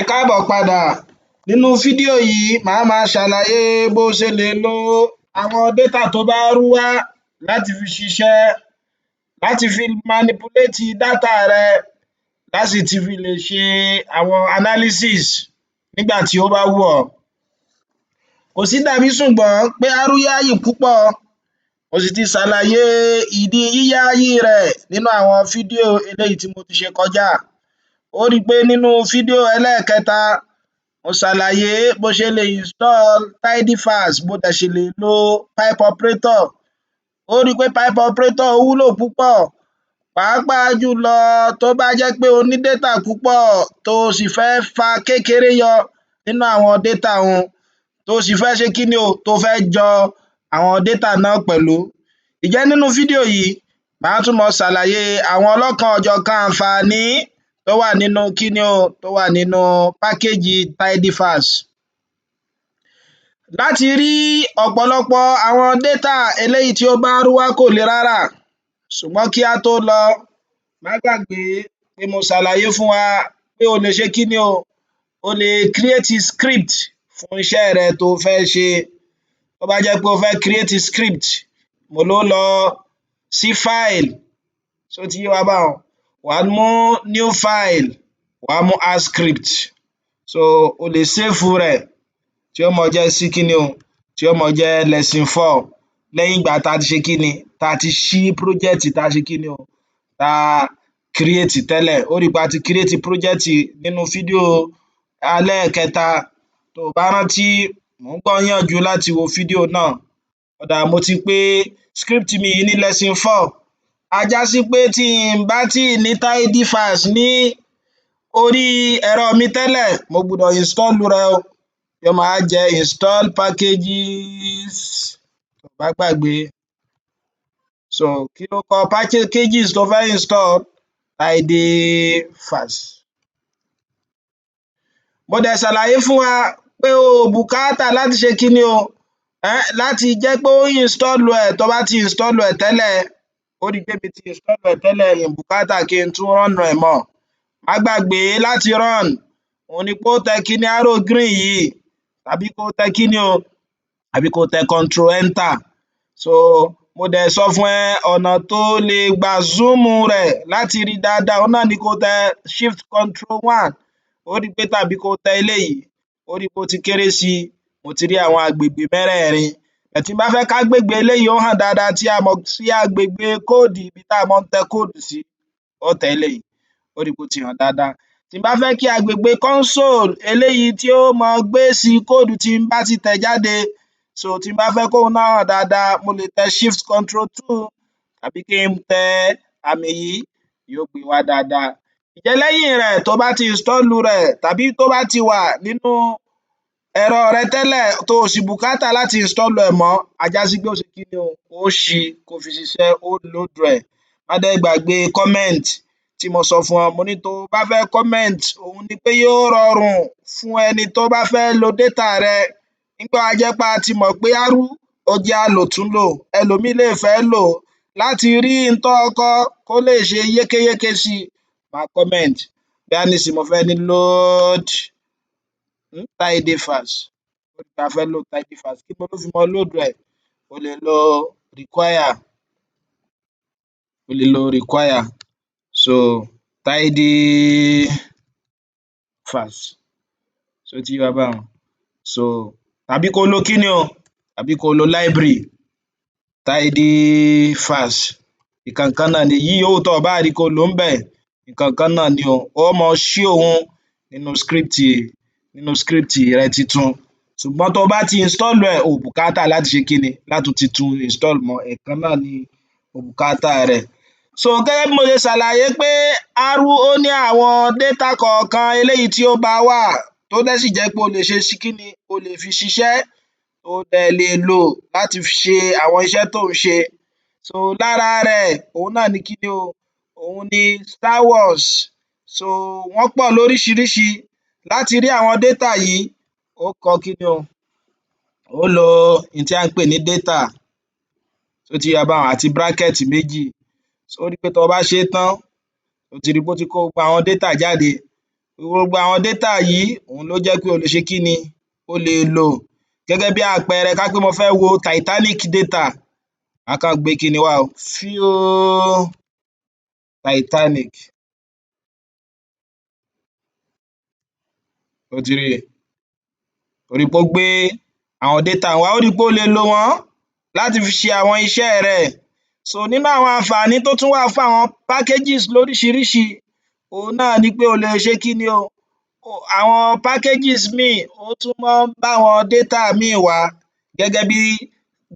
Ẹ káàbọ̀ padà. Nínú fídíò yìí, màá ma ṣàlàyé bó ṣe lè lo àwọn data tó bá rú wá láti fi ṣiṣẹ́, láti fi manipulate data rẹ, láti sì fi lè ṣe àwọn analysis nígbà tí ó bá wù ọ́. Kò sí tàbí ṣùgbọ́n pé R yááyì púpọ̀. Mo sì ti ṣàlàyé ìdí yíyáyì rẹ̀ nínú àwọn fídíò eléyìí tí mo ti ṣe kọjá. Ó rí pé nínú fídíò ẹlẹ́ẹ̀kẹta, mo ṣàlàyé bó ṣe lè install tidyverse, bó dẹ̀ ṣe lè lo pipe operator. Ó rí pé pipe operator wúlò púpọ̀, pàápàá jùlọ tó bá jẹ́ pé o ní data púpọ̀, tó o sì fẹ́ fa kékeré yọ nínú àwọn data un, tó o sì fẹ́ ṣe kíni o, tó fẹ́ jọ àwọn data náà pẹ̀lú. Ǹjẹ́ nínú fídíò yìí, màá tún máa ṣàlàyé àwọn ọlọ́kan-ò-jọ̀kan àǹfààní tó wà nínú kíni o, tó wà nínú package tidyverse. Láti rí ọ̀pọ̀lọpọ̀ àwọn data eléyìí tí ó bá R wá kò le rárá, ṣùgbọ́n kí á tó lọ, má gbàgbé pé mo ṣàlàyé fún wa pé o lè ṣe kíni o, o lè create script fún iṣẹ́ rẹ tó fẹ́ ṣe. Tó bá jẹ́ pé o fẹ́ create script, mo ló lọ sí file. Ṣó ti yé wa báhun? Wà á mú new file, wà á mú add script. So o lè save rẹ̀ tí ó máa jẹ́ sí kíni o, tí ó máa jẹ́ lesson 4, lẹ́yìn ìgbà tá ti ṣe kíni, tá ti ṣí project, tá ṣe kíni o, tá create tẹ́lẹ̀. Ó rí pé a ti create project nínú fídíò ẹlẹ́ẹ̀kẹta. Tó o bá rántí, mò ń gbà ọ́ níyànjú láti wo fídíò náà. Ó dáa, mo ti pè script mi yìí ní lesson 4. Á já sí pé tí n bá tíì ní tidyverse ní orí ẹ̀rọ mi tẹ́lẹ̀, mo gbọ́dọ̀ install rẹ̀ o. Yóò máa wá jẹ́ install packages. Má gbàgbé, so kí lorúkọ packages tó fẹ́ install? Tidyverse. Mo dẹ̀ ṣàlàyé fún wa pé o ò bùkátà láti ṣe kíni o, láti jẹ́ pé ó install ẹ̀. Tó bá ti install ẹ̀ tẹ́lẹ̀, ó rí pé mi ti install ẹ̀ tẹ́lẹ̀, mi ò bùkátà kí n tún run ẹ̀ mọ́. Má gbàgbé, láti run òhun ni pé ó tẹ kíní arrow green yìí, tàbí kó tẹ kíni o, àbí kó tẹ Control Enter. So mo dẹ̀ sọ fún ẹ ọ̀nà tó lè gbà zoom rẹ̀ láti rí dáadáa, òhun náà ni kó tẹ Shift Control 1. Ó rí pé tàbí kó tẹ eléyìí, ó rí pé ó ti kéré sí. Mo ti rí àwọn agbègbè mẹ́rẹ̀ẹ̀rin. Tí n bá fẹ́ kágbègbè eléyìí ó hàn dáadáa, tí a mọ̀ sí agbègbè code, ibi tá mọ́ ń tẹ code sí, ó tẹ eléyìí, ó rí pé ó ti hàn dáadáa. Tí n bá fẹ́ kí agbègbè console eléyìí tí ó máa gbé èsì code tí n bá ti tẹ̀ jáde, so tí n bá fẹ́ kóhun náà hàn dáadáa, mo lè tẹ Shift Control 2 tàbí kí n tẹ àmì yìí, yóò gbé wá dáadáa. Ǹjẹ́ lẹ́yìn rẹ̀, tó bá ti install rẹ̀ tàbí tó bá ti wà nínú ẹ̀rọ rẹ tẹ́lẹ̀, tó o sì bùkátà láti install ẹ̀ mọ́, á já sí pé ó ṣe kíni o, ó ṣí kó fi ṣiṣẹ́, ó load rẹ̀. Má dẹ̀ gbàgbé comment tí mo sọ fún ọ. Mo ní tó o bá fẹ́ comment, òhun ni pé yóò rọrùn fún ẹni tó bá fẹ́ lo data rẹ. Nígbà wá jẹ́ pé a ti mọ̀ pé R ó jẹ́ àlòtúnlò, ẹlòmíì lè fẹ́ lò ó láti rí n tó kọ kó lè ṣe yékéyéké sí i. Máa comment. Bóyá nísìnyí, mo fẹ́ ní load tidyverse. A fẹ́ load tidyverse, kí ló fi mọ́ load rẹ̀? O lè lo require, o lè lo require, so tidyverse. Ṣó ti yé wa báhun? So tàbí kó lo kíni o, tàbí kó lo library tidyverse, ìkan kan náà ni. Èyí yòówù tó o bá rí kó lò ńbẹ̀, nǹkan kan náà ni o. Ó máa ṣí òun nínú script rẹ titun. Ṣùgbọ́n tó bá ti install ẹ̀, o ò bùkátà láti ṣe kíni, láti tún ti tún install mọ́. Ẹ̀ẹ̀kan náà ni o bùkátà rẹ̀. So gẹ́gẹ́ bí mo ṣe ṣàlàyé pé R ó ní àwọn data kọ̀ọ̀kan eléyìí tí ó bá wà, tó dẹ̀ sì jẹ́ pé o lè ṣe kíni, o lè fi ṣiṣẹ́, o dẹ̀ lè lò láti fi ṣe àwọn iṣẹ́ tó ń ṣe. So lára rẹ̀, òhun náà ni kíni o, òhun ni Star Wars. So wọ́n pọ̀ lóríṣiríṣi. Láti rí àwọn data yìí, ó kọ kíni o, ó lo ohun tí à ń pè ní data. Ṣó ti yé wa báhun? Àti bracket méjì. Ó rí pé tó bá ṣe tán, o ti rí pé ó ti kó gbogbo àwọn data jáde. Gbogbo àwọn data yìí, òun ló jẹ́ pé o lè ṣe kíni, o lè lò. Gẹ́gẹ́ bí àpẹẹrẹ, ká pé mo fẹ́ wo Titanic data, màá kàn gbé kíni wá o, view Titanic. Ó ti rí i, ó rí pé ó gbé àwọn data wá, ó rí pé o lè lò wọ́n láti fi ṣe àwọn iṣẹ́ rẹ̀. So nínú àwọn àǹfààní tó tún wà fún àwọn packages lóríṣiríṣi, òhun náà ni pé o lè ṣe kíni o, àwọn packages míì, ó tún máa ń bá àwọn data míì wá, gẹ́gẹ́ bí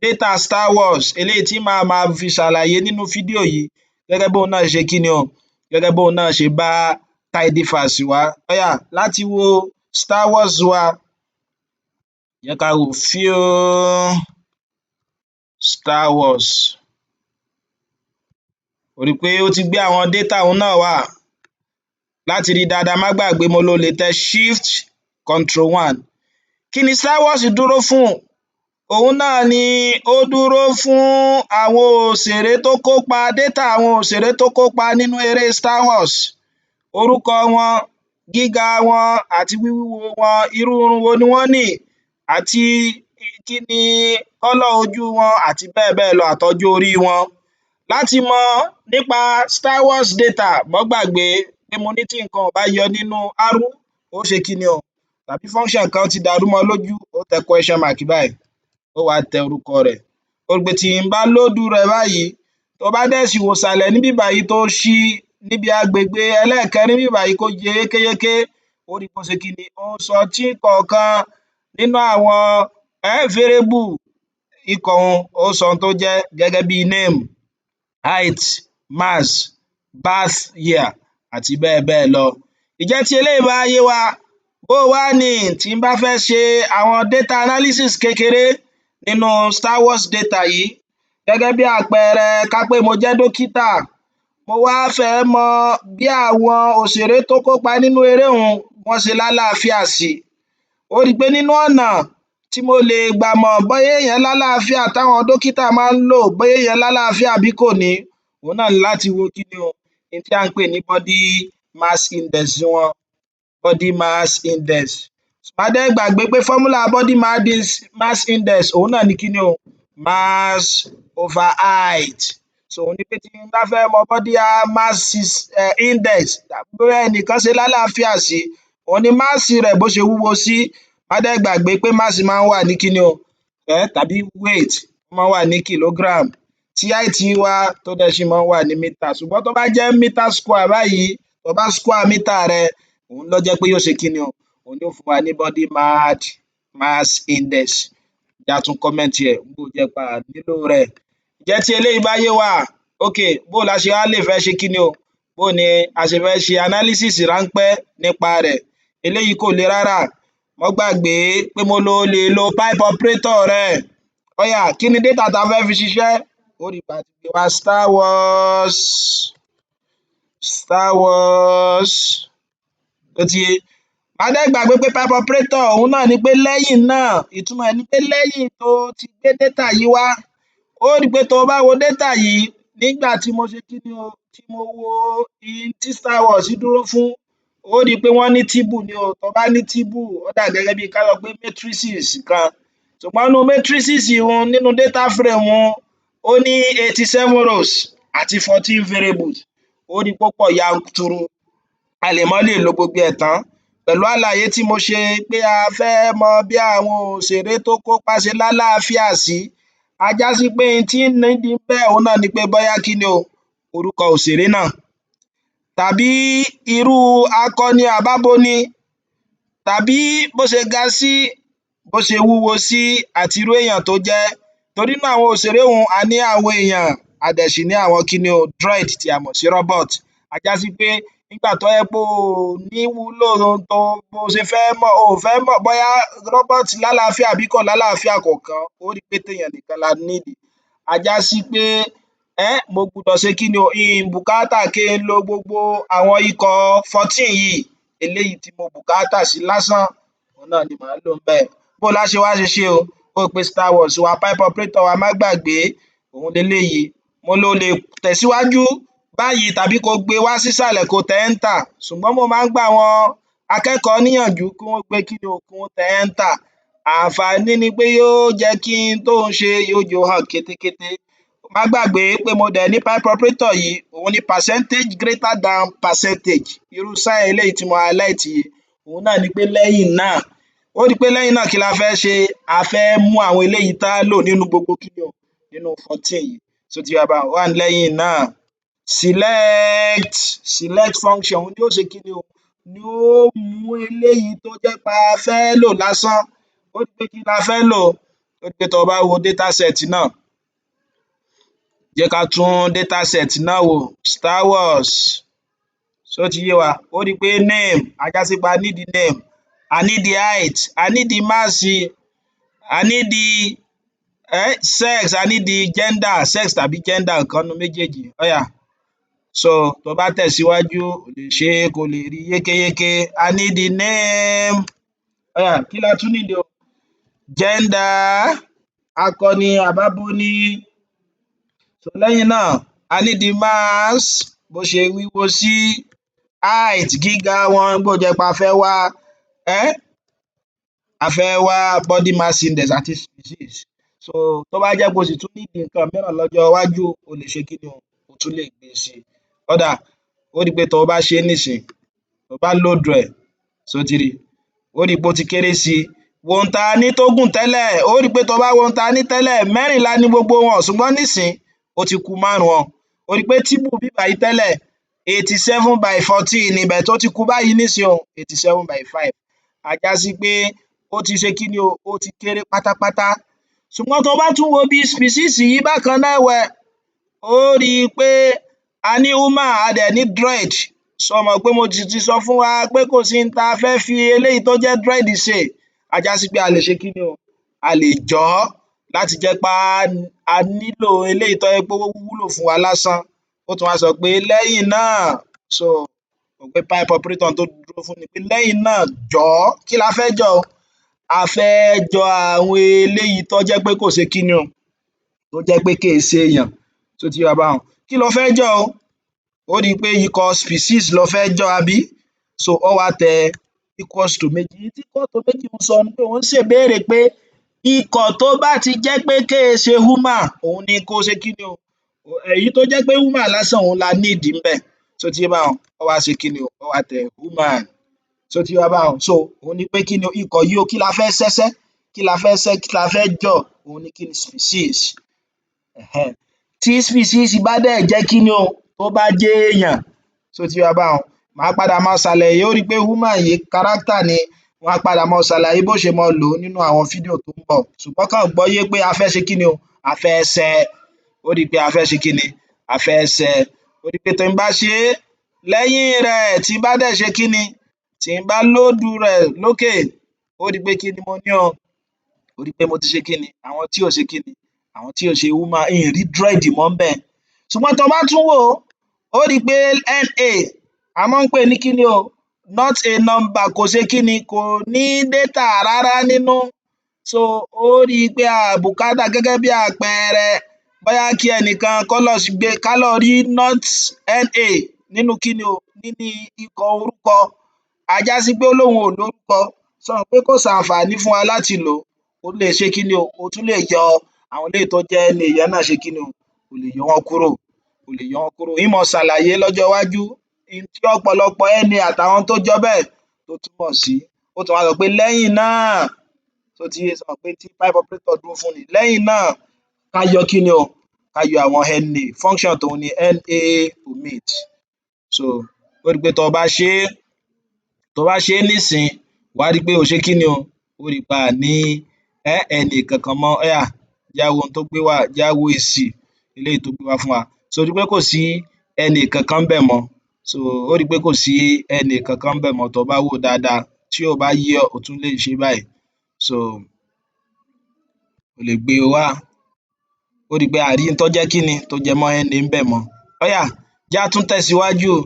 data Star Wars eléyìí tí màá máa fi ṣàlàyé nínú fídíò yìí, gẹ́gẹ́ bóun náà ṣe kíni o, gẹ́gẹ́ bóun náà ṣe bá tidyverse wá. Ó yá, láti wo Star Wars wa, jẹ́ ká wo view Star Wars. Ó rí pé ó ti gbé àwọn data òun náà wá. Láti rí dáadáa, má gbàgbé, mo ló lè tẹ Shift Control one. Kí ni Star Wars dúró fún? Òun náà ni ó dúró fún àwọn òṣèré tó kópa, data àwọn òṣèré tó kópa nínú eré Star Wars: orúkọ wọn, gíga wọn àti wíwúwo wọn, irú irun wo ni wọ́n ní, àti kí ni colour ojú wọn, àti bẹ́ẹ̀ bẹ́ẹ̀ lọ, àtọjọ́ orí wọn. Láti mọ̀ nípa Star Wars data, má gbàgbé pé mo ní tí nǹkan ò bá yọ nínú R, ó ṣe kíni o, tàbí function kan ti dàrú mọ́ ọ lójú, ó tẹ question mark báyìí, ó wá tẹ orúkọ rẹ̀. Ó rí pé tí n bá load rẹ̀ báyìí, tó bá dẹ̀ sì wò ìsàlẹ̀ níbí báyìí, tó ṣí níbi agbègbè ẹlẹ́ẹ̀kẹrin níbí báyìí, kó yé yékéyéké, ó rí pé ó ṣe kíni, ó ń sọ tí kọ̀ọ̀kan nínú àwọn variable ikọ̀ un, ó sọ ohun tó jẹ́, gẹ́gẹ́ bí name, height, mass, birth year àti bẹ́ẹ̀ bẹ́ẹ̀ lọ. Ǹjẹ́ tí eléyìí bá yé wa, bó wá ni tí n bá fẹ́ ṣe àwọn data analysis kékeré nínú Star Wars data yìí? Gẹ́gẹ́ bí àpẹẹrẹ, ká pé mo jẹ́ dókítà, mo wá fẹ́ mọ bí àwọn òṣèré tó kópa nínú eré un wọ́n ṣe lálàáfíà sí. Ó rí pé nínú ọ̀nà tí mo lè gbà mọ̀ bóyá èèyàn lálàáfíà, táwọn dókítà máa ń lò, bóyá èèyàn lálàáfíà àbí kò ní, òhun náà ni láti wo kíni o, ohun tí à ń pè ní body mass index wọn. Body mass index, má dẹ̀ gbàgbé pé formula body mass index, òhun náà ni kíni o, mass over height. So òhun ni pé tí n bá fẹ́ mọ body mass index, bóyá ẹnìkan ṣe lálàáfíà sí, òhun ni mass rẹ̀, bó ṣe wúwo sí. Má dẹ̀ gbàgbé pé mass máa ń wà ní kíni o, tàbí weight, ó máa ń wà ní kilogram, tí height wa tó dẹ̀ ṣì máa ń wà ní meter. Ṣùgbọ́n tó bá jẹ́ meter square báyìí, tó bá square meter rẹ, òhun ló jẹ́ pé yóò ṣe kíni o, òhun ni ó fún wa ní body mass index. Jẹ́ á tún comment ẹ̀ bó jẹ́ pé a nílò rẹ̀. Ǹjẹ́ tí eléyìí bá yé wa, okay, bó la ṣe wá lè fẹ́ ṣe kíni o, bó ni a ṣe fẹ́ ṣe analysis ráńpẹ́ nípa rẹ̀? Eléyìí kò le rárá. Má gbàgbé pé mo lo lè lo pipe operator rẹ̀. Ó yá, kí ni data tá fẹ́ fi ṣiṣẹ́? Ó rí pé a ti gbé wá Star Wars, Star Wars. Ó ti yé. Má dẹ̀ gbàgbé pé pipe operator, òun náà ni pé lẹ́yìn náà, ìtumọ̀ ẹ̀ ni pé lẹ́yìn tó ti gbé data yìí wá, ó rí pé tó bá wo data yìí, nígbà tí mo ṣe kíni o, tí mo wo ohun tí Star Wars dúró fún, ó rí pé wọ́n ní table ni o. Tó bá ní table, ó dà gẹ́gẹ́ bí ká sọ pé matrices kan, ṣùgbọ́n nínú matrices un, nínú data frame un, ó ní 87 rows àti 14 variables. Ó rí pé ó pọ̀ yanturu. A lè má lè lo gbogbo ẹ̀ tán pẹ̀lú àlàyé tí mo ṣe pé a fẹ́ mọ bí àwọn òṣèré tó kópa ṣe lálàáfíà sí. Á já sí pé n tí ń nídìí ńbẹ̀, òhun náà ni pé bóyá kíni o, orúkọ òṣèré náà, tàbí irú akọni àbábo ni, tàbí bó ṣe ga sí, bó ṣe wúwo sí, àti irú èèyàn tó jẹ́. Torí nínú àwọn òṣèré un, a ní àwọn èèyàn, a dẹ̀ sì ní àwọn kíni o, droid tí a mọ̀ sí robot. Á já sí pé nígbà tó jẹ́ pé o ò ní wúlò tó bó ṣe fẹ́ mọ̀, o ò fẹ́ mọ̀ bóyá robot lálàáfíà àbí kò lálàáfíà, kò kàn ọ́. Ó rí pé téèyàn nìkan la need. Á já sí pé mo gbudọ̀ ṣe kíni o, n bùkátà kí n lo gbogbo àwọn ikọ̀ 14 yìí. Eléyìí tí mo bùkátà sí lásán, òhun náà ni màá lò ńbẹ̀. Bó lá ṣe wá ṣe ṣé o? Ó rí pé Star Wars wa, pipe operator wa, má gbàgbé, òhun leléyìí. Mo ló lè tẹ̀síwájú báyìí tàbí ko gbé wá sísàlẹ̀, kó tẹ Enter, ṣùgbọ́n mo máa ń gbà àwọn Akẹ́kọ̀ọ́ níyànjú kí wọ́n gbé kíni o, kí wọ́n tẹ enter. Ànfàní ni pé yóò jẹ́ kí n tó ń ṣe yóò jẹ́ ó hàn kétékété. Má gbàgbé pé mo dẹ̀ ní pipe operator yìí, òun ni percentage greater than percentage. Irú sign eléyìí tí mo highlight yìí, òun náà ni pé lẹ́yìn náà, ó rí pé lẹ́yìn náà, kí la fẹ́ ṣe? A fẹ́ mú àwọn eléyìí tá lò nínú gbogbo kíni o, nínú 14 yìí. Ṣó ti yé wa báhun? Ó wá ní lẹ́yìn náà, select. Select function, òun ni ó ṣe kíni o, ni ó mú eléyìí tó jẹ́ pé a fẹ́ lò lásán. Ó rí pé kí la fẹ́ lò? Ó rí pé tó bá wo dataset náà, jẹ́ ká tún dataset náà wò, Star Wars. Ṣó ti yé wa? Ó rí pé name, á já sí pé a need name, a need height, a need mass, a need sex, a need gender, sex tàbí gender, ìkan nínú méjèèjì. Ó yá, so tó bá tẹ̀síwájú, o lè ṣe é kó lè rí yékéyéké. A need name. Ó yá, kí la tún need o? Gender, akọ ni àbábo ni. So lẹ́yìn náà, a need mass, bó ṣe wíwo sí, height, gíga wọn. Bó jẹ́ pé a fẹ́ wá body mass index àti species. So tó bá jẹ́ pé o sì tún need nǹkan mìíràn lọ́jọ́ iwájú, o lè ṣe kíni o, o tún lè gbé sí. Ó dáa, ó rí pé tó bá ṣe é nísìnyí, tó bá load ẹ̀, ṣó ti rí? Ó rí pé ó ti kéré sí. Wo ohun tá ní tó gùn tẹ́lẹ̀. Ó rí pé tó bá wo ohun tá ní tẹ́lẹ̀, 14 ní gbogbo wọn, ṣùgbọ́n nísìnyí ó ti kù márùn-ún. Ó rí pé table níbí bàyìí tẹ́lẹ̀, 87 by 14 ni, but ó ti kù báyìí nísìnyí o, 87 by 5. Á já sí pé ó ti ṣe kíni o, ó ti kéré pátápátá. Ṣùgbọ́n tó bá tún wo bí species yìí bákan náà ẹ̀wẹ̀, ó rí i pé a ní human, a dẹ̀ ní droid. Ṣo mọ̀ pé mo sì ti sọ fún wa pé kò sí n tá fẹ́ fi eléyìí tó jẹ́ droid ṣe? Á já sí pé a lè ṣe kíni o, a lè jọ̀ ọ́ láti jẹ́ pé a nílò eléyìí tó jẹ́ pé ó wúlò fún wa lásán. Ó tún wá sọ pé lẹ́yìn náà, so mọ̀ pé pipe operator tó dúró fún ni pé lẹ́yìn náà, jọ̀ọ́. Kí la fẹ́ jọ̀ o? A fẹ́ jọ àwọn eléyìí tó jẹ́ pé kò ṣe kíni o, tó jẹ́ pé kìí ṣe èèyàn. Ṣó ti yé wa báhun? Kí lo fẹ́ jọ̀ o? Ó rí i pé ikọ̀ species lo fẹ́ jọ̀, àbí? So ó wá tẹ equals to méjì. Tí equals to méjì ń sọ ni pé òun ṣèbéèrè pé ikọ̀ tó bá ti jẹ́ pé kìí ṣe human, òun ni kó ṣe kíni o. Èyí tó jẹ́ pé human lásán, òun la need ńbẹ̀. Ṣó ti yé báhun? Ó wá ṣe kíni o, ó wá tẹ human. Ṣó ti yé wa báhun? So òun ni pé kíni o, ikọ̀ yìí o, kí la fẹ́ sẹ́sẹ́, kí la fẹ́ sẹ́, kí la fẹ́ jọ̀? Òun ni kíni? Species. Tí species bá dẹ̀ jẹ́ kíni o, tó bá jẹ́ èèyàn. Ṣó ti yé wa báhun? Màá padà máa ṣàlàyé. Ó rí pé human yìí, character ni. Wọ́n á padà máa ṣàlàyé bó ṣe máa lò ó nínú àwọn fídíò tó ń bọ̀, ṣùgbọ́n kàn gbọ́yé pé a fẹ́ ṣe kíni o, a fẹ́ sẹ́. Ó rí pé a fẹ́ ṣe kíni, a fẹ́ sẹ́. Ó rí pé tí n bá ṣe é, lẹ́yìn rẹ̀, tí n bá dẹ̀ ṣe kíni, tí n bá load rẹ̀ lókè, ó rí pé kíni mo ní o? Ó rí pé mo ti ṣe kíni, àwọn tí ò ṣe kíni, àwọn tí ò ṣe human, n rí droid mọ́ ńbẹ̀. Ṣùgbọ́n tó bá tún wò ó, ó rí pé NA, a máa ń pè ní kíni o, not a number. Kò ṣe kíni, kò ní data rárá nínú. So ó rí pé a bùkátà, gẹ́gẹ́ bí àpẹẹrẹ, bóyá kí ẹnìkan kó lọ gbé ká lọ rí not NA nínú kíni o, nínú ikọ̀ orúkọ, á já sí pé ó lóun ò lórúkọ. Ṣo mọ̀ pé kò ṣàǹfààní fún wa láti lò ó? Ó lè ṣe kíni o, o tún lè yọ àwọn eléyìí tó jẹ́ NA yẹn náà, ṣe kíni o, o lè yọ wọ́n kúrò, o lè yọ wọ́n kúrò. Ń máa ṣàlàyé lọ́jọ́ iwájú tí ọ̀pọ̀lọpọ̀ NA àtàwọn tó jọ bẹ́ẹ̀ tó túmọ̀ sí. Ó tún wá sọ pé lẹ́yìn náà, ṣó ti yé? Ṣo mọ̀ pé tí pipe operator dúró fún nìyí? Lẹ́yìn náà, ká yọ kíni o, ká yọ àwọn NA. Function tòun ni NA omit. So ó rí pé tó bá ṣe é, tó bá ṣe é nísìnyí, wàá rí pé o ṣe kíni o, ó rí pé a ní NA kankan mọ́. Ó yá, jẹ́ á wo ohun tó gbé wá, jẹ́ á wo èsì eléyìí tó gbé wá fún wa. So ó rí pé kò sí NA kankan ńbẹ̀ mọ́. So ó rí pé kò sí NA kankan ńbẹ̀ mọ́. Tó bá wò ó dáadáa, tí ò bá yé ọ, o tún lè ṣe báyìí. So o lè gbé e wá, ó rí pé a rí n tó jẹ́ kíni, tó jẹ mọ́ NA ńbẹ̀ mọ́. Ó yá, jẹ́ á tún tẹ̀síwájú o.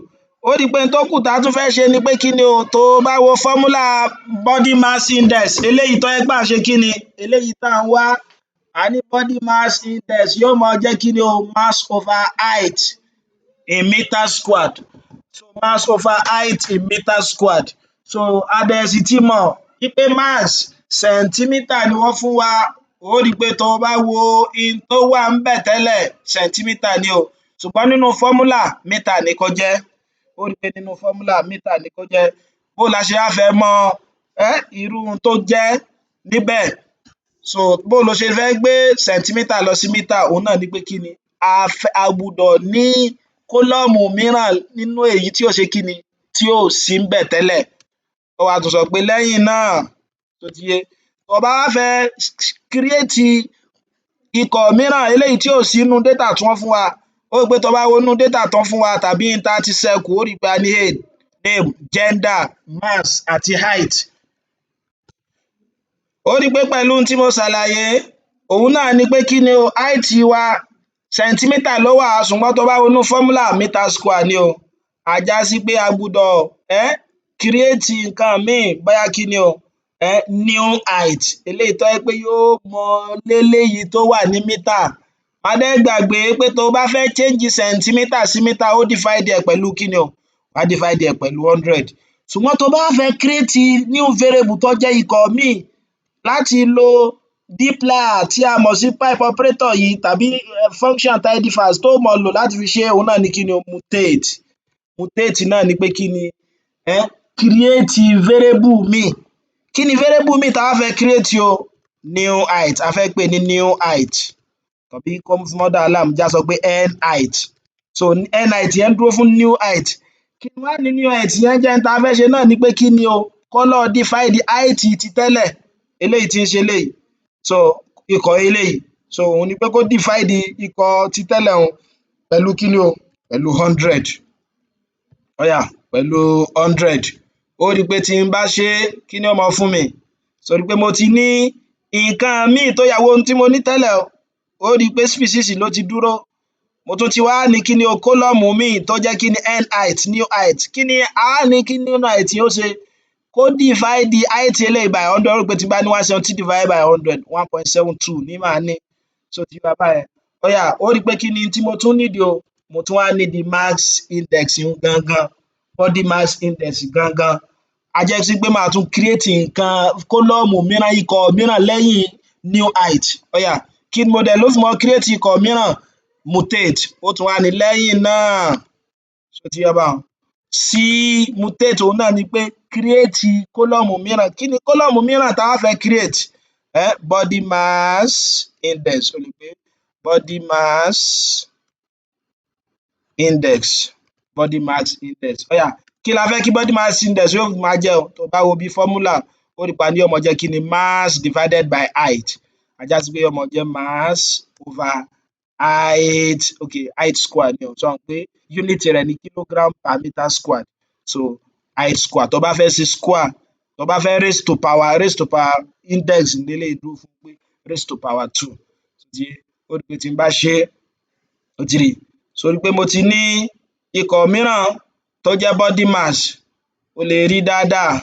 Ó rí pé n tó kù tá tún fẹ́ ṣe ni pé kíni o, tó bá wo formula body mass index eléyìí tó jẹ́ pé à ń ṣe kíni, eléyìí tá ń wá, a ní body mass index yóò máa jẹ́ kíni o, mass over height in meter squared. So mass over height in meter squared. So a dẹ̀ sì ti mọ̀ wípé mass, centimeter ni wọ́n fún wa. Ó rí pé tó bá wo in tó wà ńbẹ̀ tẹ́lẹ̀, centimeter ni o, ṣùgbọ́n nínú formula, meter ni kó jẹ́. Ó rí pé nínú formula, meter ni kó jẹ́. Bó la ṣe wá fẹ́ mọ irú n tó jẹ́ níbẹ̀? So bó lo ṣe fẹ́ gbé centimeter lọ sí meter? Òhun náà ni pé kíni? A gbudọ̀ ní column mìíràn nínú èyí tí ò ṣe kíni, tí ò sí ńbẹ̀ tẹ́lẹ̀. Ó wá tún sọ pé lẹ́yìn náà, ṣó ti yé, tó bá wá fẹ́ create ikọ̀ mìíràn eléyìí tí ò sí nínú data tí wọ́n fún wa, ó rí pé tó bá wo inú data tán fún wa tàbí n tá ti ṣẹ́kù, ó rí pé a ní age, name, gender, mass àti height. Ó rí pé pẹ̀lú ohun tí mo ṣàlàyé, òun náà ni pé kí ni o? Height wa, centimeter ló wà, ṣùgbọ́n tó bá wo inú formula, meter square ni o. Á já sí pé a gbúdọ̀ create nǹkan míì, bóyá kí ni o, new height, eléyìí tó jẹ́ pé yóò mọ léléyìí tó wà ní meter. Má dẹ̀ gbàgbé pé tó bá fẹ́ change centimeter sí meter, ó divide ẹ̀ pẹ̀lú kí ni o? Wàá divide ẹ̀ pẹ̀lú 100. Ṣùgbọ́n tó bá fẹ́ create new variable tó jẹ́ ikọ̀ míì láti lo dplyr tí a mọ̀ sí pipe operator yìí tàbí function tidyverse tó mọ lò láti fi ṣe, òun náà ni kí ni o? Mutate. Mutate náà ni pé kí ni? Create variable míì. Kí ni variable míì tá wá fẹ́ create o? New height. A fẹ́ pè ní new height, tàbí kó má dà wá láàmú, jẹ́ á sọ pé n height. So n height yẹn dúró fún new height. Kí wá ní new height yẹn jẹ́? N tá fẹ́ ṣe náà ni pé kí ni o? Kó lọ divide height ti tẹ́lẹ̀, eléyìí tí ń ṣe eléyìí, so ikọ̀ eléyìí. So òun ni pé kó divide ikọ̀ ti tẹ́lẹ̀ un pẹ̀lú kí ni o? Pẹ̀lú 100. Ó yá, pẹ̀lú 100. Ó rí i pé tí n bá ṣe é, kí ni ó máa fún mi? So rí i pé mo ti ní nǹkan míì tó yà wo ohun tí mo ní tẹ́lẹ̀ o. Ó rí i pé species ló ti dúró. Mo tún ti wá ní kí ni o? Column míì tó jẹ́ kí ni? N height, new height. Kí ni á ní kí new height ó ṣe? Kó divide height eléyìí by 100. Ó rí i pé tí n bá ní 170 divided by 100, 1.72 ní màá ní. Ṣó ti yé wa báyẹn? Ó yá, ó rí i pé kí ni tí mo tún need o? Mo tún wá need mass index un gangan, body mass index gangan. Á jẹ́ sí pé màá tún create nǹkan column mìíràn, ikọ̀ mìíràn lẹ́yìn new height. Ó yá, kí ni mo dẹ̀ ló fi mọ́ create ikọ̀ mìíràn? Mutate. Ó tún wá ní lẹ́yìn náà. Ṣó ti yé báhun? Sí mutate, òun náà ni pé create column mìíràn. Kí ni column mìíràn tá wá fẹ́ create? Body mass index. O lè pè body mass index, body mass index. Ó yá, kí la fẹ́ kí body mass index yóò máa jẹ́ o? Tó bá wo bí formula, ó rí pé a ní yóò máa jẹ́ kí ni? Mass divided by height. Á já sí pé yóò máa jẹ́ mass over height. Okay, height square ni o. Ṣó mọ̀ pé unit rẹ̀ ní kilogram per meter square? So height square, tó bá fẹ́ ṣe square, tó bá fẹ́ raise to power, raise to power index leléyìí dúró fún, pé raise to power two. Ti yé? Ó rí pé tí n bá ṣe é, ó ti rí. So rí pé mo ti ní ikọ̀ mìíràn tó jẹ́ body mass. O lè rí dáadáa.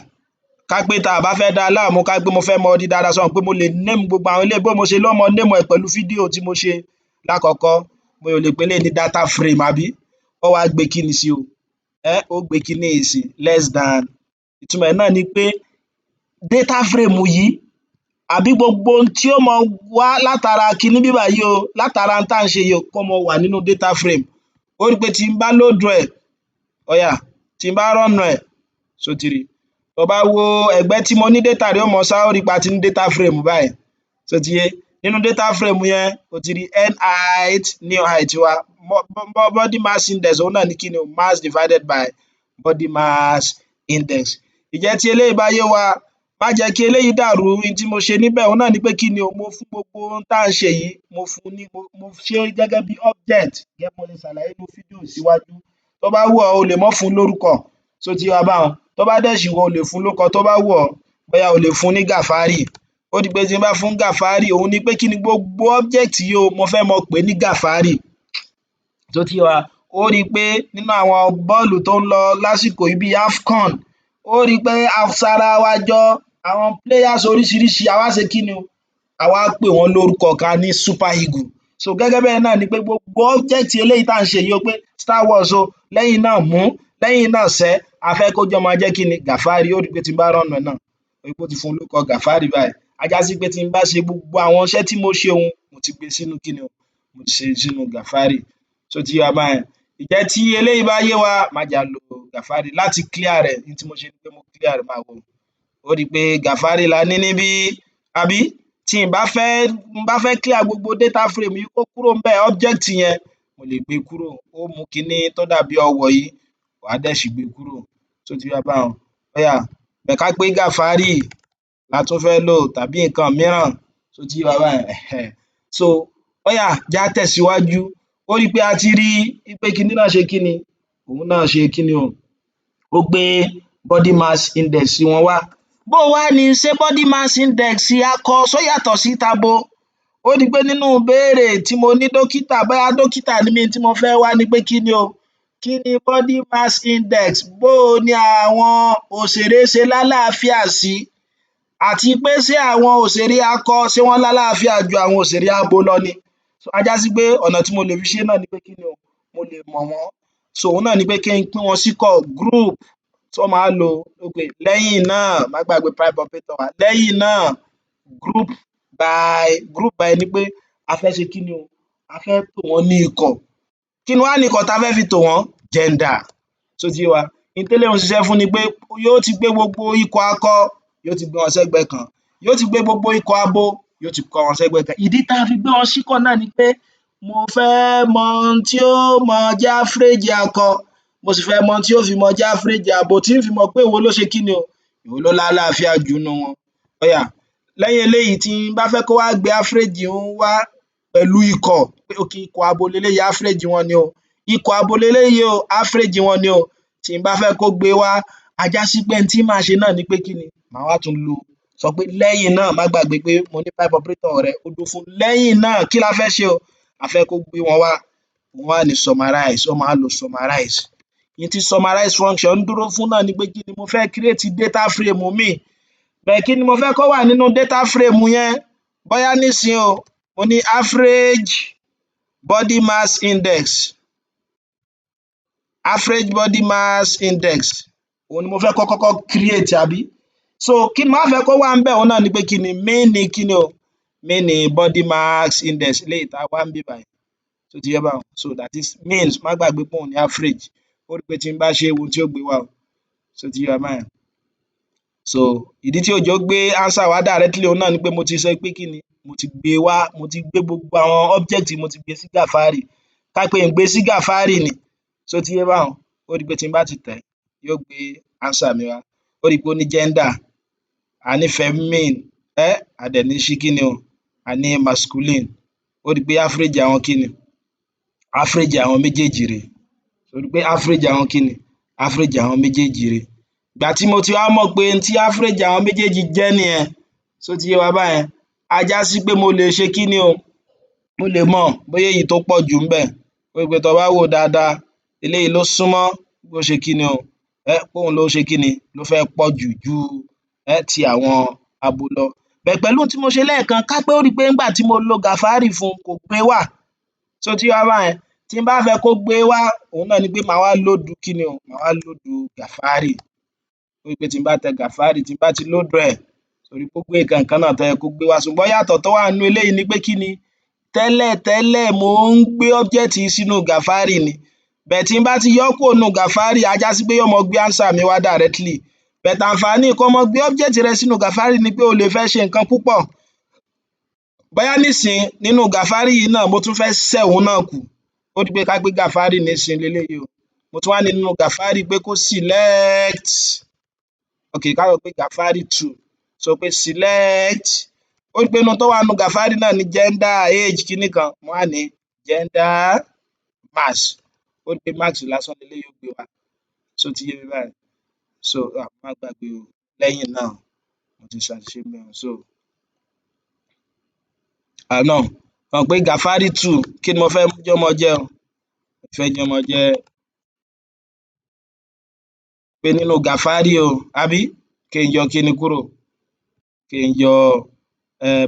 Ká pé tá a bá fẹ́ dá láàmú, ká pé mo fẹ́ mọ rí dáadáa, ṣó mọ̀ pé mo lè name gbogbo àwọn eléyìí bó mo ṣe lọ́ mọ name ẹ̀ pẹ̀lú fídíò tí mo ṣe lákọ̀ọ́kọ́. Bóyá o lè pe eléyìí ní data frame, àbí ó wá gbé kíni sí o? Ó gbé kíní yìí sí less than. Ìtumọ̀ ẹ̀ náà ni pé data frame yìí àbí gbogbo ohun tí ó máa wá látara kiní bí báyìí o, látara ohun tá ń ṣe yìí o, kó máa wà nínú data frame. Ó rí pé tí n bá load ẹ̀, ó yá, tí n bá run ẹ̀, ṣó ti rí? Tó bá wo ẹ̀gbẹ́ tí mo ní data rẹ̀, ó mọ sá. Ó rí pé a ti ní data frame báyìí. Ṣó ti yé? Nínú data frame yẹn, o ti rí n height, new height wa. Body mass index, òun náà ní kíni o? Mass divided by body mass index. Ìjẹ́ tí eléyìí bá yé wa, má jẹ́ kí eléyìí dàrú. Ohun tí mo ṣe níbẹ̀, òun náà ni pé kí ni o? Mo fún gbogbo ohun tá ń ṣe yìí, mo fún ní, mo ṣe gẹ́gẹ́ bí object, gẹ́gẹ́ bí mo ṣe ṣàlàyé nínú fídíò síwájú. Tó bá wù ọ́, o lè má fún lórúkọ. Ṣó ti yé wa báhun? Tó bá dẹ̀ ṣì wù ọ́, o lè fún lórúkọ tó bá wù ọ́. Bóyá o lè fún ní Gàfárì. Ó di pé tí n bá fún Gàfárì, òun ni pé kí ni? Gbogbo object yìí o, mo fẹ́ mọ pè ní Gàfárì. Ṣó ti yé wa? Ó rí i pé nínú àwọn bọ́ọ̀lù tó ń lọ lásìkò yìí bíi AFCON, ó rí i pé a sara wa jọ, àwọn players oríṣiríṣi, a wá ṣe kí ni o? A wá pè wọ́n lórúkọ kan, a ní Super Eagle. So gẹ́gẹ́ bẹ́ẹ̀ náà ni pé gbogbo object eléyìí tá à ń ṣe yìí o, pé Star Wars o, lẹ́yìn náà mú, lẹ́yìn náà sẹ́, A fẹ́ kó jọ máa jẹ́ kí ni? Gàfárì. Ó rí pé tí n bá run ẹ̀ náà, ó rí pé ó ti fún lórúkọ Gàfárì báyìí. Á já sí pé tí n bá ṣe gbogbo àwọn iṣẹ́ tí mo ṣe un, mo ti gbé sínú kíni o? Mo ti ṣe sínú Gàfárì. Ṣó ti yé wa báyẹn? Ǹjẹ́ tí eléyìí bá yé wa, má jẹ́ á lo Gàfárì láti clear rẹ̀. Ohun tí mo ṣe ni pé mo clear rẹ̀. Máa wò ó, rí pé Gàfárì la ní níbí, àbí? Tí n bá fẹ́ clear gbogbo data frame yìí kó kúrò ńbẹ̀, object yẹn, mo lè gbé kúrò. Ó mú kiní tó dàbí ọwọ̀ yìí, wàá dẹ̀ sì gbé kúrò. Ṣó ti yé wa báhun? Ó yá ká pé Gàfárì la tún fẹ́ lò tàbí nǹkan mìíràn. Ṣó ti yé wa báyẹn? So ó yá, jẹ́ á tẹ̀síwájú. Ó rí pé a ti rí pé kiní náà ṣe kíni, òun náà ṣe kíni o, ó gbé body mass index wọn wá. Bó wá ni, ṣé body mass index akọ ṣó yàtọ̀ sí tabo? Ó rí pé nínú ìbéèrè tí mo ní dókítà, bóyá dókítà ni mí, tí mo fẹ́ wá ni pé kíni o, kí ni body mass index, bó o ni àwọn òṣèré ṣe lálàáfíà sí, àti pé ṣé àwọn òṣèré akọ, ṣé wọ́n lálàáfíà ju àwọn òṣèré abo lọ ni? Á já sí pé ọ̀nà tí mo lè fi ṣé náà ni pé kíni o, mo lè mọ̀ wọ́n. So òun náà ni pé kí n pín wọn síkọ̀, group, tí wọ́n máa lò. Lẹ́yìn náà, má gbàgbé pipe operator wa. Lẹ́yìn náà, group by. Group by ni pé a fẹ́ ṣe kíni o? A fẹ́ tò wọ́n ní ikọ̀. Kí ni wá ní ikọ̀ tá fẹ́ fi tò wọ́n? Gender. Ṣó ti yé wa? N téléyìí ń ṣiṣẹ́ fún ni pé yóò ti gbé gbogbo ikọ̀ akọ, yóò ti gbé wọn sẹ́gbẹ̀ẹ́ kan, yóò ti gbé gbogbo ikọ̀ abo, yóò ti kó wọn sẹ́gbẹ̀ẹ́ kan. Ìdí tá fi gbé wọn síkọ̀ náà ni pé mo fẹ́ mọ ohun tí ó máa jẹ́ average akọ, mo sì fẹ́ mọ ohun tí ó fi máa jẹ́ average abo, tí ń fi mọ̀ pé èwo ló ṣe kíni o, èwo ló lálàáfíà jù nínú wọn. Ó yá, lẹ́yìn eléyìí, tí n bá fẹ́ kó wá gbé average un wá pẹ̀lú ikọ̀ pé, okay, ikọ̀ abo leléyìí, average wọn ni o, ikọ̀ abo leléyìí o, average wọn ni o, tí n bá fẹ́ kó gbé wá, á já sí pé n tí màá ṣe náà ni pé kíni? Màá wá tún lo sọ pé lẹ́yìn náà. Má gbàgbé pé mo ní pipe operator rẹ, ó dúró fún lẹ́yìn náà. Kí la fẹ́ ṣe o? A fẹ́ kó gbé wọn wá. Wọ́n wá ní summarize, ó máa lo summarize. N tí summarize function dúró fún náà ni pé kí ni? Mo fẹ́ create data frame míì bẹ́ẹ̀. Kí ni mo fẹ́ kó wà nínú data frame yẹn? Bóyá nísìnyí o, mo ní average body mass index. Average body mass index, òun ni mo fẹ́ kó kọ́kọ́ create, àbí? So kí ni mo wá fẹ́ kó wà ńbẹ̀? Òun náà ni pé kí ni mean, kí ni o mean body mass index eléyìí tá a wá níbí báyìí. Ṣó ti yé báhun? So that is mean. Má gbàgbé pé òun ni average. Ó rí pé tí n bá ṣe é, wo ohun tí ó gbé wá o. Ṣó ti yé wa báyẹn? So ìdí tí ò jẹ́ ó gbé answer wá directly, òun náà ni pé mo ti sọ pé kí ni, mo ti gbé wá, mo ti gbé gbogbo àwọn object, mo ti gbé sí Gàfárì. Ká pé n gbé sí Gàfárì ni. Ṣó ti yé báhun? Ó rí pé tí n bá ti tẹ̀, yóò gbé answer mi wá. Ó rí pé ó ní gender, a ní feminine, a dẹ̀ ní ṣí kíni o, a ní masculine. Ó rí pé average àwọn kíni, average àwọn méjèèjì rèé. Ó rí pé average àwọn kíni, average àwọn méjèèjì rèé. Ìgbà tí mo ti wá mọ̀ pé n tí average àwọn méjèèjì jẹ́ nìyẹn, ṣó ti yé wa báyẹn? Á já sí pé mo lè ṣe kíni o, mo lè mọ̀ bóyá èyí tó pọ̀ jù ńbẹ̀. Ó rí pé tó bá wò ó dáadáa, eléyìí ló súnmọ́ bó ṣe kíni o, pé òun ló ṣe kíni, ló fẹ́ pọ̀ jù ju ti àwọn abo lọ. Pẹ̀lú ohun tí mo ṣe lẹ́ẹ̀kan, ká pé ó rí pé nígbà tí mo lo Gàfárì fún un, kò gbé wá. Ṣó ti yé wa báyẹn? Tí n bá fẹ́ kó gbé wá, òun náà ni pé màá wá load kíni o, màá wá load Gàfárì. Ó rí pé tí n bá tẹ Gàfárì, tí n bá ti load ẹ̀, ó rí pé ó gbé nǹkan kan náà tó yẹ kó gbé wá. Ṣùgbọ́n ìyàtọ̀ tó wà nínú eléyìí ni pé kíni? Tẹ́lẹ̀tẹ́lẹ̀, mò ń gbé object yìí sínú Gàfárì ni, but tí n bá ti yọ́ kúrò nínú Gàfárì, á já sí pé yóò máa gbé answer mi wá directly. But àǹfààní kó máa gbé object rẹ sínú Gàfárì ni pé o lè fẹ́ ṣe nǹkan púpọ̀. Bóyá nísìnyí, nínú Gàfárì yìí náà, mo tún fẹ́ ṣẹ́ òun náà kù. Ó di pé ká gbé Gàfárì nísìnyí leléyìí o, mo tún wá ní nínú Gàfárì pé kó select, okay, ká sọ pé Gàfárì two, sọ pé select. Ó rí pé inú tó wà nínú Gàfárì náà ni gender, age, kíní kan. Mo wá ní gender max. Ó rí pé max lásán leléyìí ó gbé wá. Ṣó ti yé mi báyìí? So má gbàgbé o, lẹ́yìn náà, mo ti ṣàṣìṣe ńbẹ̀. So no, mọ̀ pé Gàfárì two, kí ni mo fẹ́ jẹ́ ó máa jẹ́ o? Mo fẹ́ jẹ́ ó máa jẹ́ pé nínú Gàfárì o, àbí kí n yọ kíni kúrò, kí n yọ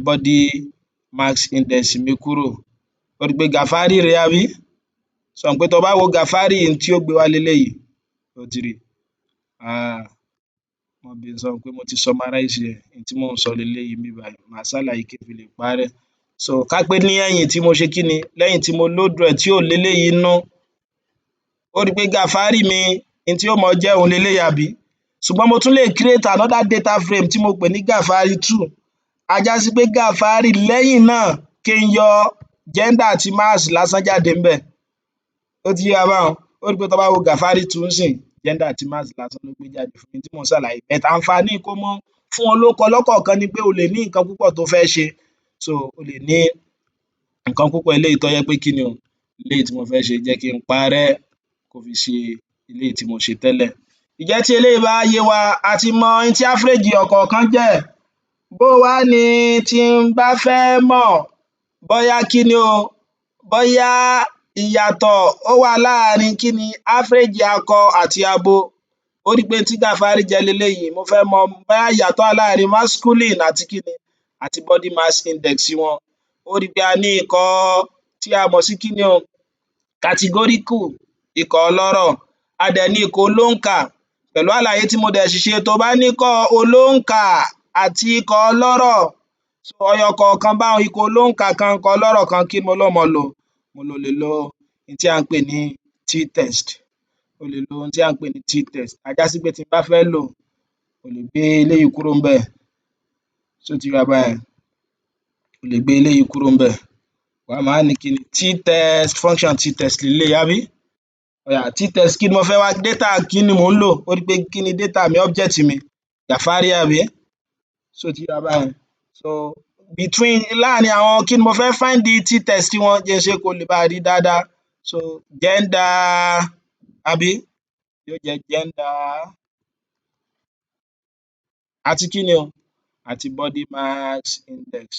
body mass index mi kúrò. Ó rí pé Gàfárì rèé, àbí? Sọ pé tó bá wo Gàfárì, n tí ó gbé wá leléyìí. Ó ti rí. Má bínú, sọ pé mo ti summarize ẹ̀. Ohun tí mò ń sọ leléyìí níbí báyìí, màá ṣàlàyé kí n fi lè parẹ́. So ká pé ní ẹ̀yìn tí mo ṣe kíni, lẹ́yìn tí mo load ẹ̀ tí ò léléyìí nínú, ó rí pé Gàfárì mi, n tí ó máa jẹ́ òun leléyìí, àbí? Ṣùgbọ́n mo tún lè create another data frame tí mo pè ní Gàfárì two. Á já sí pé Gàfárì, lẹ́yìn náà kí n yọ gender àti mass lásán jáde ńbẹ̀. Ó ti yé wa báhun? Ó rí pé tó bá wo Gàfárì two ńsìnyí, gender àti mass lásán ló gbé jáde fún mi tí mò ń ṣàlàyé. But àǹfààní kó mọ́ fún wọn lórúkọ lọ́kọ̀ọ̀kan ni pé o lè ní nǹkan púpọ̀ tó fẹ́ ṣe. So o lè ní nǹkan púpọ̀ eléyìí tó jẹ́ pé kíni o, eléyìí tí mo fẹ́ ṣe, jẹ́ kí n parẹ́ kó fi ṣe eléyìí tí mo ṣe tẹ́lẹ̀. Ǹjẹ́ tí eléyìí bá yé wa, a ti mọ ohun tí average ọ̀kọ̀ọ̀kan jẹ́. Bó wá ni tí n bá fẹ́ mọ̀ bóyá kíni o, bóyá ìyàtọ̀ ó wà láàrin kíni, average akọ àti abo? Ó rí pé tí Gàfárì jẹ́ leléyìí. Mo fẹ́ mọ bóyá ìyàtọ̀ wà láàrin masculine àti kíni, àti body mass index wọn. Ó rí pé a ní ikọ̀ tí a mọ̀ sí kíni o, categorical, ikọ̀ ọlọ́rọ̀. A dẹ̀ ní ikọ̀ olóǹkà. Pẹ̀lú àlàyé tí mo dẹ̀ sì ṣe, tó bá ní ikọ̀ olóǹkà àti ikọ̀ ọlọ́rọ̀ ẹyọ kọ̀ọ̀kan báhun, ikọ̀ olóǹkà kan, ikọ̀ ọlọ́rọ̀ kan, kí ni mo ló máa lò? Mo ló lè lo ohun tí à ń pè ní t-test. O lè lo ohun tí à ń pè ní t-test. Á já sí pé tí n bá fẹ́ lò, mo lè gbé eléyìí kúrò ńbẹ̀. Ṣó ti yé wa báyẹn? O lè gbé eléyìí kúrò ńbẹ̀. Wàá máa ní kíni, t-test, function t-test leléyìí, àbí? Ó yá, t-test, kí ni mo fẹ́ wá? Data kí ni mò ń lò? Ó rí pé kí ni data mi, object mi? Gàfárì, àbí? Ṣó ti yé wa báyẹn? So between, láàrin àwọn kí ni mo fẹ́ find t-test wọn? Jẹ́ n ṣé kó lè bá rí dáadáa. So gender, àbí? Yóò jẹ́ gender àti kí ni o, àti body mass index.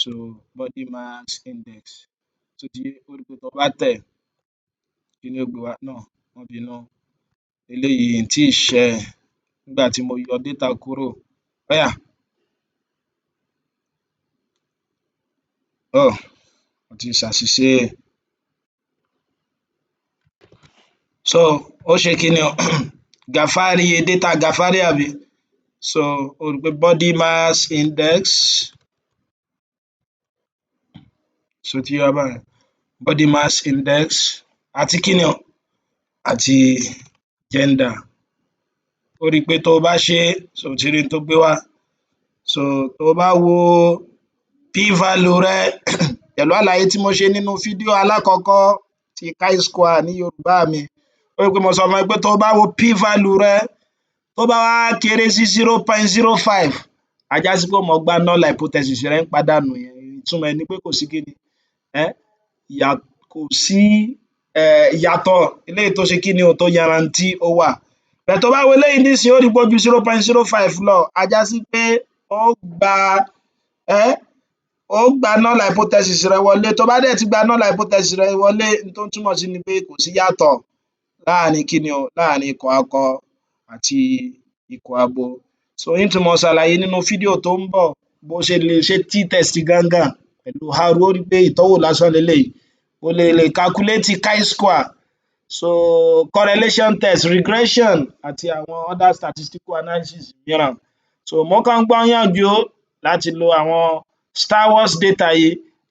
So body mass index, ṣó ti yé? Ó rí pé tó bá tẹ̀, kí ni ó gbé wá? No, má bínú, eléyìí n tíì share nígbà tí mo yọ data kúrò. Ó yá, oh, mo ti ṣàṣìṣe. So ó ṣe kí ni o, Gàfárì, data Gàfárì, àbí? So ó rí pé body mass index, ṣó ti yé wa báyẹn? Body mass index àti kí ni o, àti gender. Ó rí pé tó o bá ṣe é, ṣó ti rí n tó gbé wá? So tó o bá wo p-value rẹ, pẹ̀lú àlàyé tí mo ṣe nínú fídíò alákọ̀ọ́kọ́ ti chi-square ní Yorùbá mi, ó rí pé mo sọ fún ẹ pé tó o bá wo p-value rẹ, tó bá wá kéré sí 0.05, á já sí pé ó máa gbá null hypothesis rẹ ń pàdánù. Ìtumọ̀ ẹ̀ ni pé kò sí kíni, kò sí ìyàtọ̀ eléyìí tó ṣe kíni o, tó yanrantí ó wà. But tó bá wo eléyìí nísìnyí, ó rí pé ó ju 0.05 lọ. Á já sí pé ó gba null hypothesis rẹ wọlé. Tó bá dẹ̀ ti gba null hypothesis rẹ wọlé, n tó túmọ̀ sí ni pé kò sí yàtọ̀ láàrin kíni o, láàrin ikọ̀ akọ àti ikọ̀ abo. So ń tún máa ṣàlàyé nínú fídíò tó ń bọ̀ bó ṣe lè ṣe t-test gangan pẹ̀lú R. Ó rí pé ìtọ́wò lásán leléyìí. O lè lè calculate chi-square, so correlation test, regression àti àwọn other statistical analysis mìíràn. So mo kàn ń gbà ọ́ níyànjú láti lo àwọn StarWars data yìí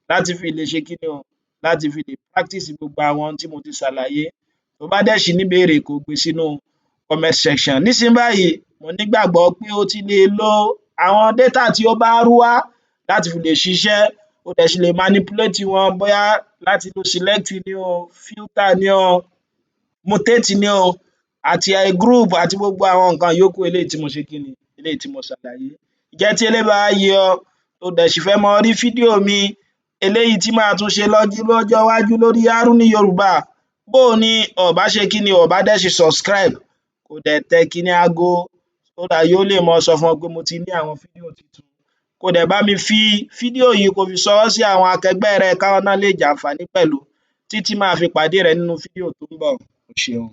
láti fi lè ṣe kíni o, láti fi lè practice gbogbo àwọn tí mo ti ṣàlàyé. Tó bá dẹ̀ ṣì ní ìbéèrè, kó gbé sínú comment section. Nísìnyí báyìí, mo nígbàgbọ́ pé o ti lè lo àwọn data tí ó bá R wá láti fi lè ṣiṣẹ́. O dẹ̀ ṣì lè manipulate wọn, bóyá láti lo select ni o, filter ni o, mutate ni o, àti group àti gbogbo àwọn nǹkan yòókù eléyìí tí mo ṣe kíni, eléyìí tí mo ṣàlàyé. Ǹjẹ́ tí eléyìí bá yé ọ, o dẹ̀ sì fẹ́ máa rí fídíò mi eléyìí tí màá tún ṣe lọ́jọ́ iwájú lórí R ní Yorùbá, bó o ní o bá ṣe kíni, o bá dẹ̀ ṣe subscribe, kó dẹ̀ tẹ kíní aago, so that yóò lè máa sọ fún ọ pé mo ti ní àwọn fídíò tuntun. Kó dẹ̀ bá mi fi fídíò yìí, kó fi ṣọwọ́ sí àwọn akẹgbẹ́ rẹ, káwọn náà lè jàǹfààní pẹ̀lú. Títí màá fi pàdé rẹ nínú fídíò tó ń bọ̀, o ṣeun.